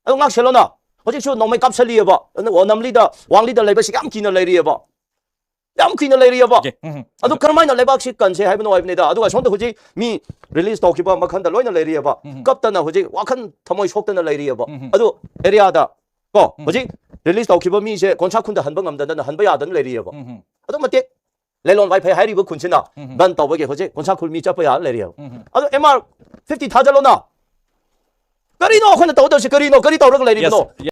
ꯑꯗꯨ ꯉꯥꯛꯁꯦꯜꯂꯣꯅ꯫ ꯍꯧꯖꯤꯛꯁꯨ ꯅꯣꯡꯃꯩ ꯀꯥꯞꯁꯜꯂꯤꯑꯕ꯫ ꯑꯗꯨ ꯅꯝꯂꯤꯗ, ꯋꯥꯡꯂꯤꯗ ꯂꯩꯕꯁꯤ ꯌꯥꯝ ꯀꯤꯅ ꯂꯩꯔꯤꯑꯕ꯫ ꯌꯥꯝ ꯀꯤꯅ ꯂꯩꯔꯤꯑꯕ꯫ ꯑꯣꯀꯦ, ꯎꯝ, ꯎꯝ꯫ ꯑꯗꯨ ꯀꯔꯝꯍꯥꯏꯅ ꯂꯩꯕꯥꯛꯁꯤ ꯀꯟꯁꯦ ꯍꯥꯏꯕꯅꯣ ꯍꯥꯏꯕꯅꯤꯗ꯫ ꯑꯗꯨꯒ ꯁꯣꯝꯗ ꯍꯧꯖꯤꯛ ꯃꯤ ꯔꯤꯂꯤꯁ ꯇꯧꯈꯤꯕ ꯃꯈꯜꯗ ꯂꯣꯏꯅ ꯂꯩꯔꯤꯑꯕ꯫ ꯀꯞꯇꯅ ꯍꯧꯖꯤꯛ ꯋꯥꯈꯜ ꯊꯃꯣꯏ ꯁꯣꯛꯇꯅ ꯂꯩꯔꯤꯑꯕ꯫ ꯑꯗꯨ ꯑꯦꯔꯤꯌꯥꯗ ꯀꯣ ꯍꯧꯖꯤꯛ ꯔꯤꯂꯤꯁ ꯇꯧꯈꯤꯕ ꯃꯤꯁꯦ ꯀꯣꯟꯁꯥ ꯈꯨꯟꯗ ꯍꯟꯕ ꯉꯝꯗꯅ ꯍꯟꯕ ꯌꯥꯗꯅ ꯂꯩꯔꯤꯑꯕ꯫ ꯑꯗꯨ ꯃꯇꯤꯛ ꯂꯦꯂꯣꯟ ꯋꯥꯏꯐꯩ ꯍꯥꯏꯔꯤꯕ ꯈꯨꯟꯁꯤꯅ ꯕꯟ ꯇꯧꯕꯒꯤ ꯍꯧꯖꯤꯛ ꯀꯣꯟꯁꯥ ꯈꯨꯜ ꯃꯤ ꯆꯠꯄ ꯌꯥꯗꯅ ꯂꯩꯔꯤꯑꯕ꯫ ꯑꯗꯨ ꯑꯦꯝ ꯑꯥꯔ ꯐꯤꯐꯇꯤ ꯊꯥꯖꯜꯂꯣꯅ꯫ ꯀꯔꯤꯅꯣ ꯑꯩꯈꯣꯏꯅ ꯇꯧꯗꯧꯁꯤ? ꯀꯔꯤꯅꯣ? ꯀꯔꯤ ꯇꯧꯔꯒ ꯂꯩꯔꯤꯕꯅꯣ? Yes.